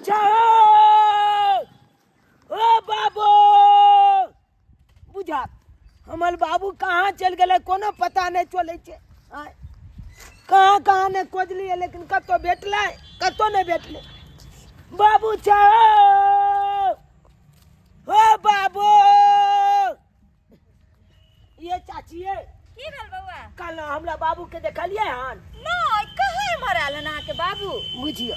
छौ, ओ बाबू। बुझा हमर बाबू कहाँ चलि गेलै, कोनो पता नहि चलै छै। आँय, कहाँ कहाँ नहि खोजलियै, लेकिन कतहु भेटलै? कतहु नहि भेटलै। बाबू छौ, ओ बाबू। ये चाची, ये। की भेल बौआ? कल हमरा बाबू के देखलियै हन? नहि, कहाँ एम्हर आयल हन अहाँके बाबू? बुझियौ।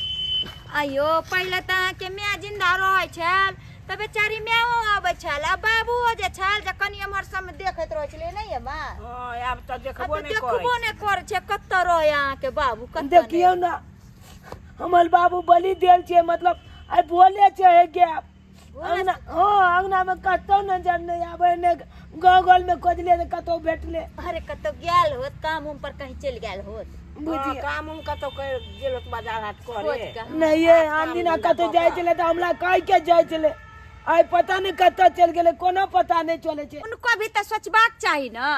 आइयो पहिले तऽ अहाँके माय जिंदा रहै छल तऽ बेचारी मायो आबै छल आ बाबुओ जे छल जे कनि एम्हर सबमे देखैत रहै छलै, नहि ये माँ? हँ, आब तऽ आब देखबो तऽ नहि देखबो करै। नहि करै छै। कतऽ रहै अहाँके बाबू, कतऽ नहि? देखियौ ने, हमर बाबू बलि देल छै, मतलब आइ बोले छै हे गैप अंगना। हँ, अंगना में कतौ नजर नहि आबै ने। गूगल में खोजलियै तऽ कतौ भेटले? अरे, कतौ गेल होत, काम उम पर कहीं चलि गेल होत। हँ, बुझियौ। काम उम कतौ कर गेल होत, बाजार हाट खोज करे। के, हँ। नहीं ये आब आन काम दिना धंधा कतौ कऽ जाइ कऽ। छलै तऽ हमरा कहि के जाइ छलै। आइ पता नहि कतऽ चलि गेलै, कोनो पता नहि चलै छै। उनको भी तऽ सोचबाक चाही ने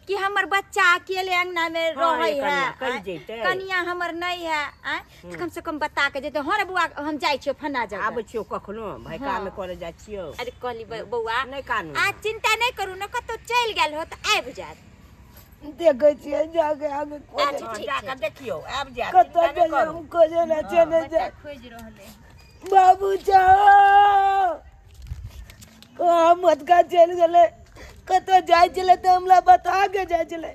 कि हमर बच्चा अकेले अंगना में हँ, रहै ये है, कनिया, कहि आँय, जैतै। कनिया हमर नहीं है, आँय, तऽ कम से कम बता के जेतै। हँ रे बौआ, हम जाइ छियौ फन्ना जगह। आबै छियौ कखनो भाय, काम करे जाइ छियौ। अरे कहली बौआ। नहि कानू। आ चिंता नहि करू ने, कतौ चलि गेल हो तऽ आबि जायत। देखै छियै जाके आगे खोजै। अच्छा, हँ, ठीक जाकऽ छै। देखियौ, आबि जायत। कतऽ चिंता नहि गेलै? करू। हम खोजै लए चले बच्चा जाय। खोजि रहलै। बाबू छौ, कहाँ मटका चलि गेलै? कतऽ जाइ छलै तऽ हमरा बता के जाइ छलै।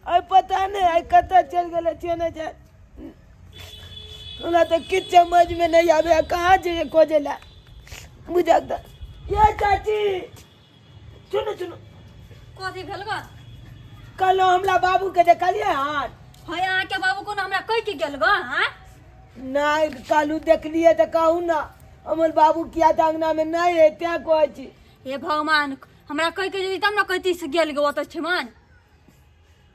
आइ पता नहि आइ कतऽ चलि गेलै, से नहि जाय। हमरा तऽ किछु समझमे नहि आबै, कहाँ जइयै खोजै लए। बुझक तऽ ये चाची, सुनू सुनू। कथी भेल गो? कहलहुँ हमरा बाबूके देखलियै हन? है, अहाँके बाबू कोनो हमरा कहि के गेल गो? हाँ? नहि, कहलहुँ देखलियै तऽ कहू ने। हमर बाबू किया तऽ अङ्गनामे नहि है, तें कहै छी। हे भगवान, हमरा कहि के जेती तब ने कहती से गेल गो ओतऽ छिमान।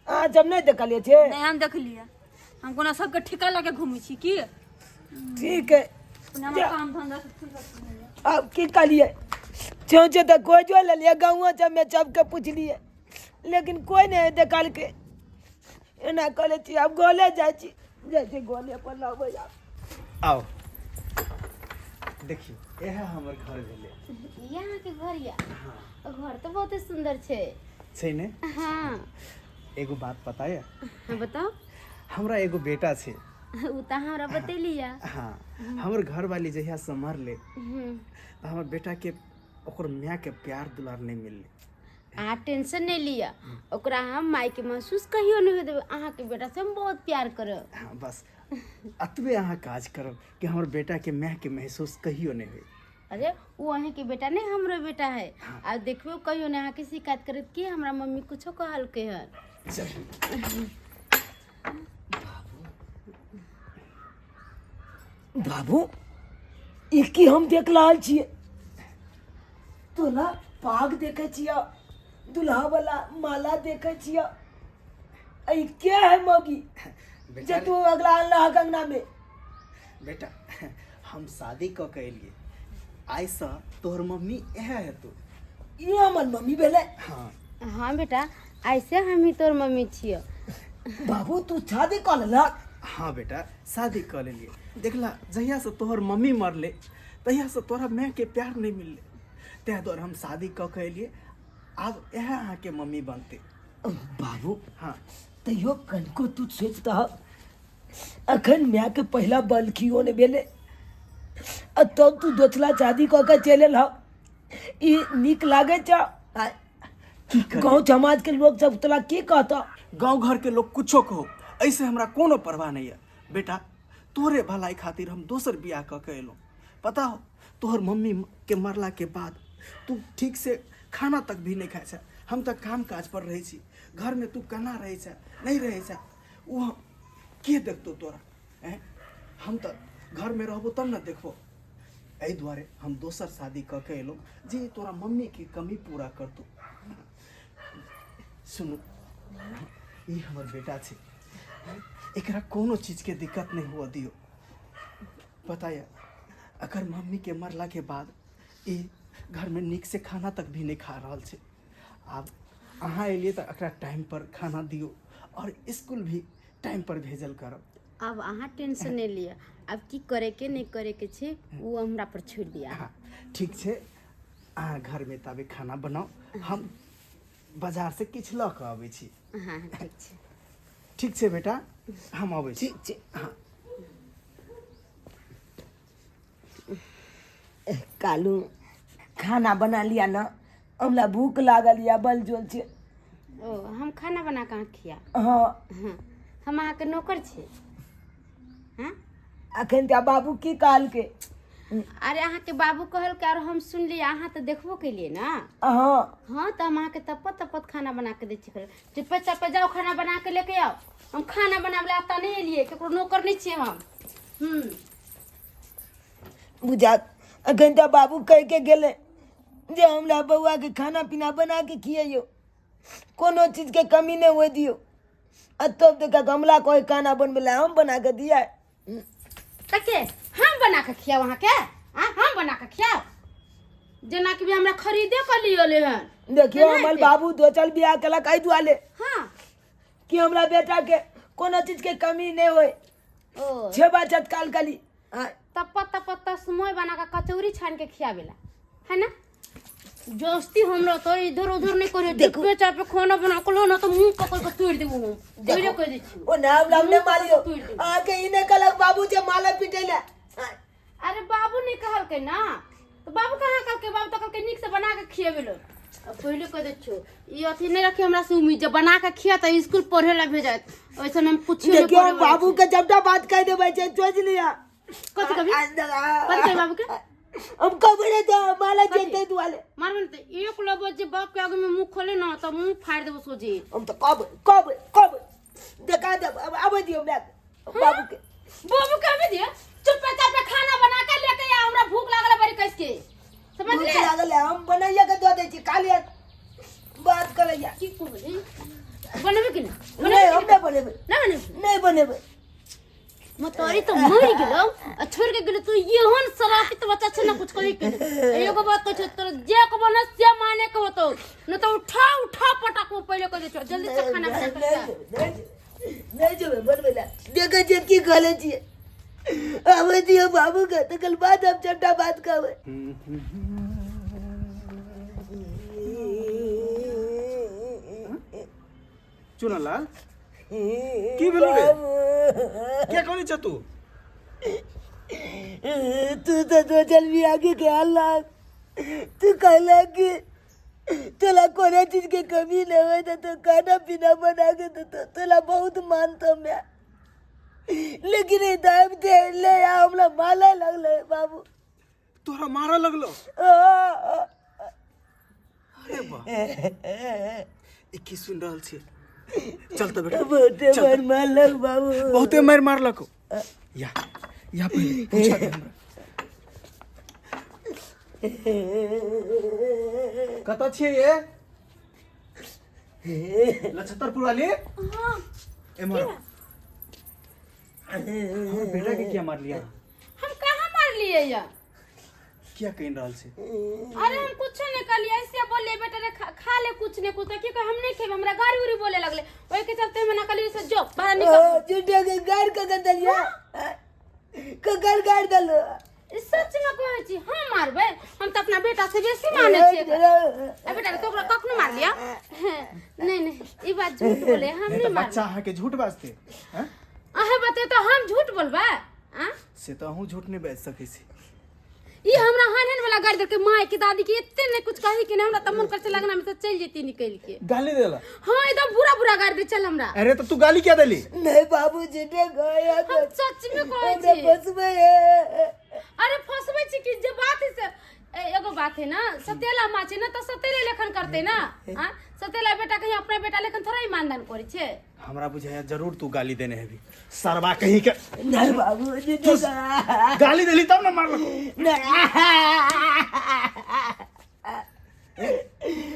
अहाँ सब नहि देखलियै छै? नहि, हम देखलियै। हम कोनो सबके ठिका लऽ के घूमै छी की? ठीक है। अपना हमर काम धंधा से फुर्सत नहि है। आब की कहलियै, छौचे तऽ खोजो लेलियै, गाँवो सबमे सबके पुछलियै, लेकिन कोइ नहि देखलकै। एना करै छी, आब गोले जाइ छी, जाइ छी गोले पर लबै आब। आउ, देखियौ, इएह हमर घर भेलै। ई अहाँके घर या? घर तऽ बहुते सुन्दर छै। छै ने? हाँ। एगो बात पता यऽ? हाँ, बताउ। हमरा एगो बेटा छै। ओ तऽ हमरा बतेली या। हाँ, हमर घरवाली जहियासँ मरलै तऽ हमर बेटाके ओकर मायके प्यार दुलार नहि मिललै। अहाँ टेंशन नहि लिअ, ओकरा हम मायके महसूस कहियो नहि होय देबै। अहाँके बेटासँ हम बहुत प्यार करब। हाँ, बस अतबे अहाँ काज करब कि हमर बेटाके मायके महसूस कहियो नहि होय। अरे, ओ अहीँके बेटा नहि, हमरो बेटा है। आ देखियौ, कहियो नहि अहाँके शिकायत करत कि हमरा मम्मी कुछो कहलकै हन। चल। बाबू, ई की हम देख रहल छियै? तोरा पाग देखै छियै, दुल्हा वाला माला देखै छियै, आ ई के है मौगी बेटा जे तू अगला अनला अंगना में? बेटा, हम शादी कऽ के एलियै, आइसँ तोहर मम्मी इएह हेतौ। ई हमर मम्मी भेलै? हाँ। हाँ बेटा, ऐसे हम ही तोर मम्मी छियो। बाबू, तू शादी कऽ लेलक? हाँ बेटा, शादी कऽ लेलियै। देखला, जहियासँ तोहर मम्मी मरलै तहियासँ तोरा मायके प्यार नहि मिललै, ताहि दुआरे हम शादी कऽ के एलियै। आब इएह अहाँके मम्मी बनतै। बाबू। हाँ। तैयो कनिको तू सोचतह, अखन मायके पहिला बलखियो नहि भेलै आ तब तू दोसरा शादी कऽ के चलि एलह, ई नीक लागै छौ? की करियै? गाँव समाज के लोग सब तोरा की कहतऽ? गाँव घरके लोग कुछो कहो, एहिसँ हमरा कोनो परवाह नहि यऽ। बेटा, तोरे भलाई खातिर हम दोसर बियाह कऽ के एलहुँ। पता हो, तोहर मम्मी के मरला के बाद तू ठीक से खाना तक भी नहीं खाइ छै। हम तऽ काम काज पर रहै छी, घरमे तू केना रहै छै, नहि रहै छै, ओ के देखतौ तोरा? ऐं, हम तऽ घरमे रहबो तब ने देखबो। एहि दुआरे हम दोसर शादी कऽ के एलहुँ जे तोरा मम्मीके कमी पूरा करतौ। सुनू, ई हमर बेटा छै, एकरा कोनो चीजके दिक्कत नहि हुअ दियौ। पता यऽ, अगर मम्मीके मरलाके बाद ई घरमे नीकसँ खाना तक भी नहि खा रहल छै। आब अहाँ एलियै तऽ एकरा टाइमपर खाना दियौ आओर इसकुल भी टाइमपर भेजल करब। आब अहाँ टेंशन नहि लिअ। आब की करे के नहि करे के छै ओ हमरा पर छोड़ि दिया। हाँ, ठीक छै, अहाँ घरमे ताबे खाना बनाउ, हम बाजार से किछु लऽ कऽ अबै छी। हाँ हाँ, ठीक छै। ठीक छै बेटा, हम अबै छी। ठीक छै। हाँ। कालू खाना बना लिया ना, हमरा भूख लागल या बल जोल छै। ओ हम खाना बना कऽ अहाँ खिया? हाँ। हाँ, हम अहाँके नौकर छी? हाँ। अखन तऽ बाबू की कहलकै? अरे अहाँके बाबू कहलकै और हम सुनलियै, अहाँ तऽ देखबो केलियै ने। हाँ। हाँ, तऽ हम अहाँके तपत तपत खाना बना के दै छी। चुपे चापे जाउ, खाना बना के लेके आउ। हम खाना बनाबै लए एतऽ नहि एलियै, ककरो नौकर नहि छियै हम। बुझा अखन तऽ बाबू कहि के गेलै जे हमरा बौआ के खाना पीना बना के खियैयौ, कोनो चीज के कमी नहि होइ दियौ, आ तब देखा गमला कोई खाना बनबै लए हम बना के दिया। तऽ के हम बना के खियाउ अहाँके? आ हम बना के खियाउ? जेना कि भी हमरा खरीदे के लिए हन। देखियौ, हमर बाबू दोचल बियाह केलक एहि दुआरे कि हमरा बेटा के कोनो चीज के कमी नहि होय। ओ छेबा चटकाल कली। तपत तपत तस्मय बना के कचौड़ी छान के खियाबेला है ना। दोस्ती हमरा तो इधर उधर नहीं करियो, चुपे चापे खाना बना के लो ना तो मुंह पकड़ के तोड़ देबो हम। पहिले कह दै छी। ओ नाम नाम नहि मारियो। तोड़ि देबो। अहाँके ई नहि कहलक बाबू जे माला पीटै लए? अरे बाबू नहीं कहलकै ना तो बाबू कहाँ कहलकै? बाबू तो कहलकै नीक से बना के खियेबे लो। अब पहिले कह दै छियो, ई अथी नहीं रखी हमरा से उम्मीद, जब बना के खिया तो स्कूल पढ़े ला भेजत, ऐसन हम कुछ नहीं। देखियौ, हम बाबू के जबटा बात कहि देबै छै, सोच लिअ। कथी कभी? कथी कही बाबू के? हम कहबै नहि तऽ माला जेतै दुआरे। मारबे ने तऽ एक लबो जे बाप के आगे में मुंह खोले ना तो मुंह फाड़ देबो सोझे। हम तऽ कहबै कहबै कहबै, देखा देब। अब आबै दियौ हमरा बाबू के। बाबू के आबे दियो। चुपे चापे खाना बना के लेके आ, हमरा भूख लागल है बड़ी कस के, समझ भूख ले। लागल है, हम बनाइया के दऽ दै छी, खाली बात करैया। की कहली? बनेबे कि नहीं? नहि, हम नहि बनेबै। ना बनेबे? नहि बनेबै। मतवारी तो मर गेलो आ छोड़ के गेलो। तू एहन शराबी बच्चा छै ना, कुछ कही के नहीं। एगो बात कहै छौ तोरा, जे कहबो ना से माने के होतो, न तो उठा उठा पटाको। पहिले कह दै छौ, जल्दी से खाना बना के खा। नहि जेबै बनबै लए, देखै छियै की कहले छियै। आबै दियौ बाबू के, तकर बाद हम सबटा बात कहबै। चुनलाल, की भेलो रे? क्या कहने छ तू? तू तो सोचल भी आगे के अल्लाह, तू कहला कि तोला कोनो चीज के कमी नहीं होय तो खाना पीना बना के तो तोला बहुत मानता मैं, लेकिन ई दाम दे ले आ हमरा माला लगले बाबू। तोरा मारा लगलो? अरे वाह, ई की सुन रहल छी? चल तऽ बेटा। बहुते चल। मार मारलक बाबू। बहुते मारि मारलक। या या, पहिले पूछा दे हमरा। कतऽ छियै ये लछतरपुर वाली? एम्हर आउ। हमर बेटा के किया मारलियै? हम कहाँ मारलियै या? किया कहि रहल छै? अरे हम कुछ नहीं कहलिए, ऐसे बोलिए बेटा रे खा ले कुछ नहीं कुछ, की कहे हम नहीं खेबे, हमरा गाड़ी उड़ी बोले लगले, ओहि के चलते मना कहलिए से जो बाहर निकल। झूठे के गाड़ के दलिया ककर गाड़ दलो? ई सच में कहै छी, हम मारबै? हम तऽ अपना बेटा से बेसी मानै छियै। आ बेटा रे, तो ओकरा कखनो मारलिया? नहीं नहीं, ई बात झूठ बोले, हम नहीं नहीं तऽ मारबै। बच्चा अहाँके झूठ बाजतै हैं? अहे बते तो हम झूठ बोलबै आ? से तऽ अहूँ झूठ नहि बाजि सकै छी। ई हमरा हन हन वाला गाड़ी देलकै, माय के दादी के एते नहीं कुछ कही के नहीं, हमरा तऽ मन कर छै लगना में से चल जेती निकल के। गाली देला? हाँ, एकदम बुरा बुरा गाड़ी दे चल हमरा। अरे तऽ तू गाली क्या देली? नहीं बाबू, झूठे गया। हम सच में कहै हमरा छी। फसबै है। अरे फसबै छी कि जे बात है से एगो बात है ना, सतेला माँ छै ना तऽ सतेले लेखन करते ना। आ सतेला बेटा कहीं अपना बेटा लेखन थोड़ा ही मानदान करै छै। हमरा बुझाया जरूर तू गाली देने हेबी, सरवा कहीं के। नहीं बाबू, झूठे गया। गाली देली तब ना मारलक।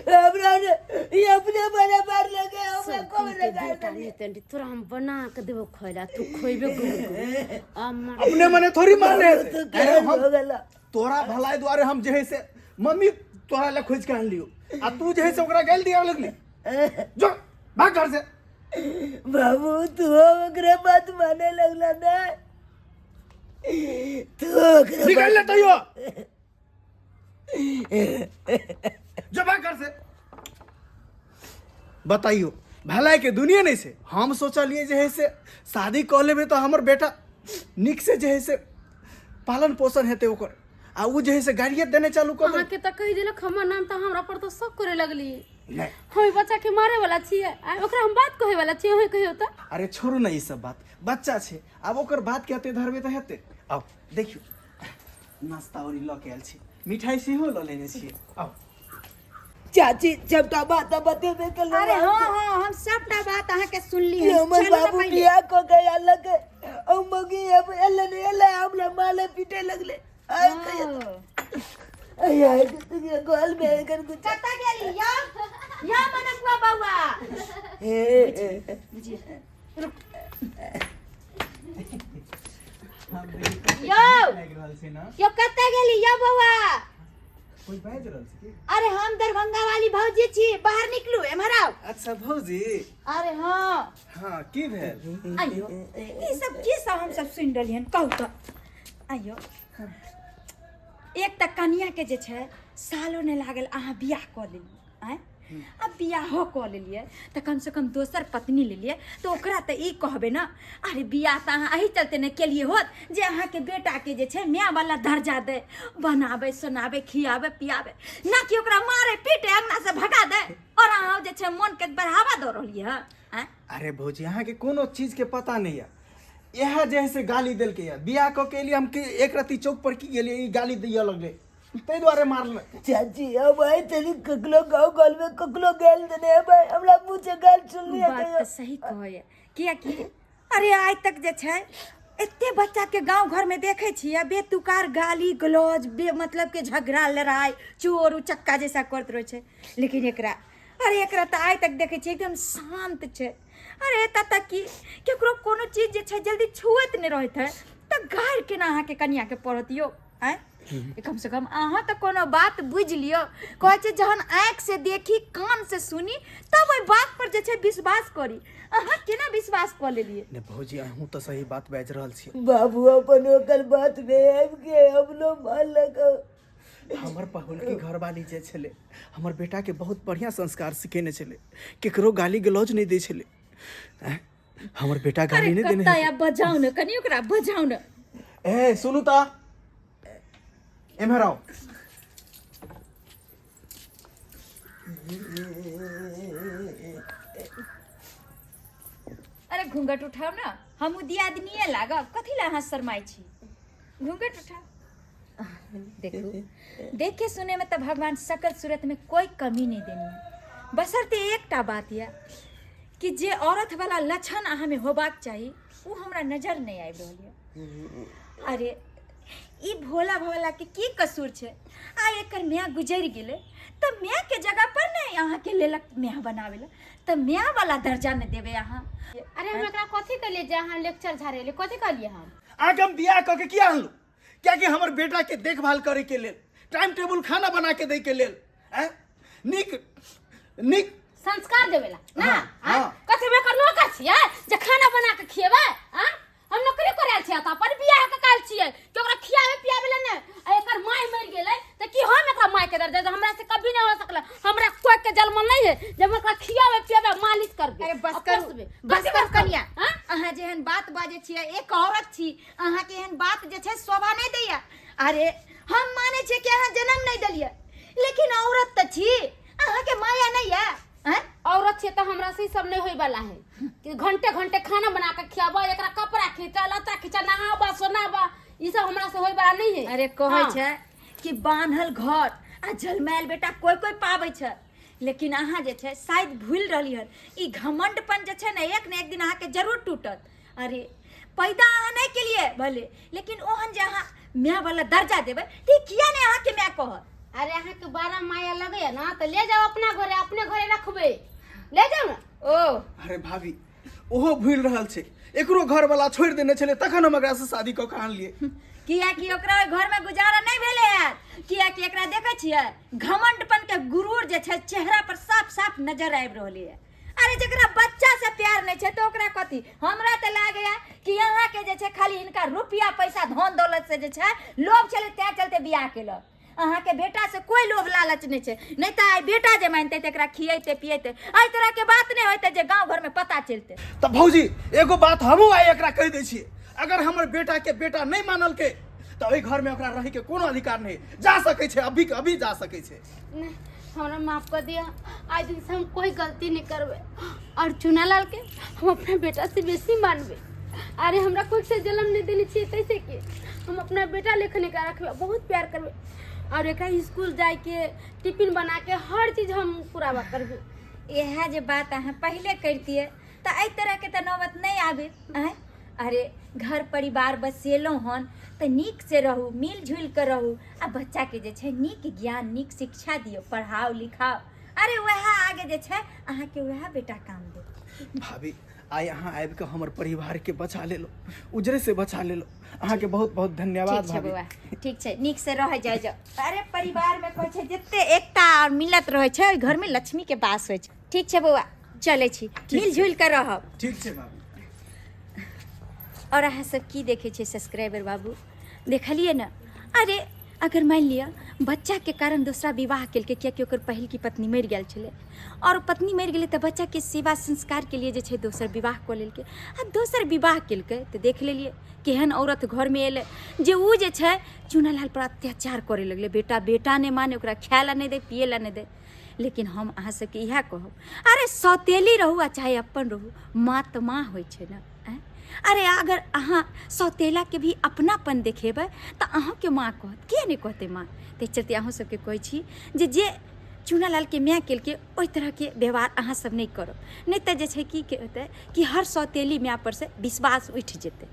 हमरा ने ये अपने बड़े मार लगे, हमरा को बड़े गाड़ बेटा रे, तोरा हम बना के देबो खैला, तू खइबे गुड़ आ मार। अपने मने थोड़ी मारने हेतै। तो अरे केहन हम हो गेला? तोरा भलाई दुआरे हम जे है से मम्मी तोरा ले खोज के आनलियो, आ तू जे है से ओकरा गाली दिया लगली। जो भाग घर से। बाबू, तू ओकरे बात माने लगला ना? तू ओकरा निकल ले तैयो जमा कर से बताइयो भलाई के दुनिया नहीं से। हम सोचलिए जे है से शादी कऽ लेबै तऽ हमर बेटा नीक से जे है से पालन पोषण हेतै ओकर, आ ओ जे है से गाड़िए देने चालू कऽ देलकै। अहाँके तऽ कहि देलक हमर नाम, तऽ हमरा पर तऽ शक करे लगली। नहि, हम ई बच्चा के मारे वाला छियै आ ओकरा हम बात कहै वाला छियै, अहाँ कहियौ तऽ। अरे छोड़ू ने ई सब बात, बच्चा छै, आब ओकर बात के एते धरबै तऽ हेतै। आउ देखियौ, नाश्ता और लऽ के आयल छी, मिठाई सेहो लऽ लेने छियै, आउ। चाची सबटा बात बतेबे केलहुँ। अरे हाँ हाँ, हम सबटा बात अहाँके सुनली कि हन। हमर चलू ने बाबू पहिले। बियाह कऽ के आनलक, हम मौगी अब एलै ने एलै, हमरा माले पीटे लगले। आइ कहियो आइ आइ के गोल में एकर कुछ। कतऽ गेली या या मनकुआ बौआ? हे यौ लागि रहल छै ने। यौ कतऽ गेली यौ बौआ? कोई बाजि रहल छै की? अरे हम दरभंगा वाली भौजी छी, बाहर निकलू, एम्हर आउ। अच्छा भौजी। अरे हाँ। हाँ, की भेल? आइयो, ई सब की सब हम सब सुनि रहलियन, कहू तऽ। आइयो, एक तऽ कनिया के जे छै सालो नहि लागल, अहाँ बियाह कऽ लेलियै। आँय, आ बियाहो कऽ लेलियै तऽ कमसँ कम दोसर पत्नी लेलियै तऽ ओकरा तऽ ई कहबै ने। अरे बियाह तऽ अहाँ एहि चलते ने केलियै होत जे अहाँके बेटाके जे छै मायवला दर्जा दै, बनाबै सोनाबै, खियाबै पियाबै, ना कि ओकरा मारे पीटे अङ्गनासँ भगा दै, आओर अहाँ जे छै मोनके बढ़ावा दऽ रहलियै हँ। आँय अरे भौजी, अहाँके कोनो चीजके पता नहि यऽ। इएह जे है से गाली देलकै यऽ। बियाह कऽ के एलियै हम कि एक रत्ती चौक पर की गेलियै, ई गाली दिअ लगलै, ताहि दुआरे मारलक। चाची हम आइ तक ककरो गाँव घर में ककरो गाल देने है भाई, हमरा मुँह से गाल सुनलियै बात कहियो? तऽ सही कहैए, कियाकि अरे आइ तक जे छै एते बच्चाके गाँव घरमे देखै छियै बेतुकार गाली गलौज, बे मतलब के झगड़ा लड़ाइ, चोर उचक्का जैसा करैत रहै छै, लेकिन एकरा, अरे एकरा तऽ आइ तक देखै छियै एकदम शान्त छै। अरे एतऽ तक कि केकरो कोनो चीज जे छै जल्दी छुअत नहि रहैत है, तऽ गारि केना अहाँके कनियाके पड़त यौ? आँय, कम से कम अहाँ तऽ कोनो बात बुझि लियौ। कहै छै जहन आँखि से देखी, कान से सुनी, तब ओहि बात पर जे छै विश्वास करी। अहाँ केना विश्वास कऽ लेलियै? नहि भौजी, अहूँ तऽ सही बात बाजि रहल छी। बाबू अपन ओकर बात में आबि के हमरो मारलक। हमर पहुलकी घरवाली जे छलै, हमर बेटाके बहुत बढ़िआँ संस्कार सिखेने छलै, केकरो गाली गलौज नहि दै छलै। आँय, हमर बेटा गाली अरे नहि देने कत्ता हेतै। या बजाउ ने कनि, ओकरा बजाउ ने। ए सुनू तऽ, एम्हर आउ। अरे घूंघट उठाउ ने, हमहूँ दियादनीए लागब, कथी लए अहाँ शरमाइ छी? घूंघट उठाउ। देखू, देखे सुने में तऽ भगवान सकल सूरत में कोई कमी नहीं देनी है, बशर्ते एकटा बात यऽ कि जे औरत वाला लक्षण अहाँ में होबाक चाही ओ हमरा नजर नहीं आबि रहल यऽ। अरे ई भोला भाला के की कसूर छै? आ एकर माय गुजरि गेलै तऽ माय के जगह पर ने अहाँके लेलक माय बनाबै लए, तऽ माय वाला दर्जा ने देबै अहाँ? अरे हम एकरा कथी कहलियै जे अहाँ लेक्चर झाड़ेलियै? कथी कहलियै हम? अहाँके हम बियाह कऽ के किया अनलहुँ? कियाकि हमर बेटा के देखभाल करे के लेल, टाइम टेबुल खाना बना के दै के लेल, आँय? नीक नीक संस्कार देवेला ना? हाँ, आँय? हाँ। कथी हम एकर नौकर छियै जे खाना बना के खिएबै? आँय, हम नौकरी करे आयल छियै, तऽ अपन बियाह के काल छियै कि ओकरा खियाबे पियाबे ला ने? आ एकर माय मरि गेलै तऽ की हम एकरा माय के दर्जा? हमरा से कभी नहीं हो सकलै। हमरा कोई के जन्म नहीं है जे हम ओकरा खियाबे पियाबे मालिश करबे। अरे बस आ करू, पोसबे। बस कथी करू कनिया। आँय? अहाँ जेहन बात बाजै छियै, एक औरत छी, अहाँके एहन बात जे छै शोभा नहि दैया। अरे हम मानै छियै कि अहाँ जन्म नहि देलियै, लेकिन औरत तऽ छी, अहाँके माया नहि यऽ? आँय? औरत छियै तऽ हमरा से ई सब नहीं होय वाला है कि घंटे घंटे खाना बना के खियाबा, एकरा कपड़ा खींचा, लत्ता खींचा, नहाबा सोनाबा, ई सब हमरा से होय वाला नहीं है। अरे कहै हाँ। छै कि बान्हल घर आ जलमायल बेटा कोई कोई पाबै छै, लेकिन अहाँ जे छै शायद भूलि रहली हन। ई घमंडपन जे छै ने एक ने एक दिन अहाँके जरूर टूटत। अरे पैदा अहाँ नहि केलियै भले, लेकिन ओहन जे अहाँ माय वाला दर्जा देबै तऽ ई किया नहि अहाँके माय कहत? अरे अहाँके बड़ा माया लगैया ना तऽ ले जाओ अपना घरे, अपने घरे रखबै, ले जाओ ना। ओ अरे भाभी, ओहो भूलि रहल छै, एकरो घरवाला छोड़ि देने छलै तखन हम एकरा से शादी कऽ के आनलियै। कियाकि ओकरा ओहि घरमे गुजारा नहि भेलै हन, कियाकि एकरा देखै छियै घमंडपन के गुरूर जे छै चेहरा पर साफ साफ नजर आबि रहलै। अरे जकरा बच्चा से प्यार नहीं छै तऽ ओकरा कथी। हमरा तऽ लागैया कि अहाँके जे छै खाली हिनका रुपया पैसा धन दौलत से जे छै लोभ छलै, तैं चलते बियाह केलक। अहाँके बेटा से कोई लोभ लालच नहीं छै, नहीं तऽ आइ बेटा जे मानते तऽ एकरा खियैते पियैते, एहि तरह के बात नहीं होइते जे गाँव घर में पता चलते। तऽ भौजी एगो बात हमहूँ आइ एकरा कहि दै छियै, अगर हमर बेटा के बेटा नहीं मानलकै तऽ ओहि घर में ओकरा रहै के कोनो अधिकार नहीं, जा सकै छै अभी के अभी जा सकै छै। नहीं, हमरा माफ कर दिया, आज दिन से हम कोई गलती नहीं करबे और चुनालाल के हम अपना बेटा से बेसी मानबे। अरे हमरा कोई से जन्म नहीं देने छियै तैसे के हम अपना बेटा लेखने का रखबे, बहुत प्यार करबे और एकरा स्कूल जाए के टिफिन बना के हर चीज हम पुरावा करबे। इएह जे बात अहाँ पहिले करितियै तऽ एहि तरहके तऽ नौबत नहि आबे। आँय, अरे घर परिवार बसेलहुँ हन तऽ नीक से रहू, मिल जुलि कऽ रहू आ बच्चाके जे छै नीक ज्ञान नीक शिक्षा दियौ, पढ़ाउ लिखाउ, अरे वएह आगे जे छै अहाँके वएह बेटा काम देत। भाभी आइ अहाँ आबि कऽ हमर परिवारके बचा लेलहुँ, उजरे से बचा लेलहुँ, अहाँके बहुत बहुत धन्यवाद। ठीक छै भाभी बौआ, ठीक छै, नीक से रहै जाइ जाउ। अरे परिवारमे कहै छै जते एकता आओर मिलत रहै छै ओहि घरमे लक्ष्मीके वास होइ छै। ठीक छै बौआ, चलै छी, मिल जुलि कऽ रहब। ठीक छै भाभी। और अहाँ सब की देखै छियै सब्सक्राइबर बाबू, देखलियै ने? अरे अगर मानि लिअ बच्चाके कारण दोसरा विवाह केलकै, कियाकि ओकर पहिलकी पत्नी मरि गेल छलै और पत्नी मरि गेलै तऽ बच्चाके सेवा संस्कारके लिए जे छै दोसर विवाह कऽ लेलकै आ दोसर विवाह केलकै तऽ देख लेलियै केहन औरत घरमे एलै जे ओ जे छै चुनालाल पर अत्याचार करे लगलै। बेटा बेटा नहि माने, ओकरा खाय लए नहि दै, पिए लए नहि दै। लेकिन हम अहाँ सबके इएह कहब, अरे सौतेली रहू आ चाहे अपन रहू, माँ तऽ माँ होइ छै ने। आँय, अरे अगर अहाँ सौतेलाके भी अपनापन देखेबै तऽ अहूँके माँ कहत, किए नहि कहतै माँ? ताहि चलते अहूँ सबके कहै छी जे जे चुनालालके माय केलकै ओहि तरहके व्यवहार अहाँ सब नहि करब, नहि तऽ जे छै की हेतै कि हर सौतेली माय पर से विश्वास उठि जेतै।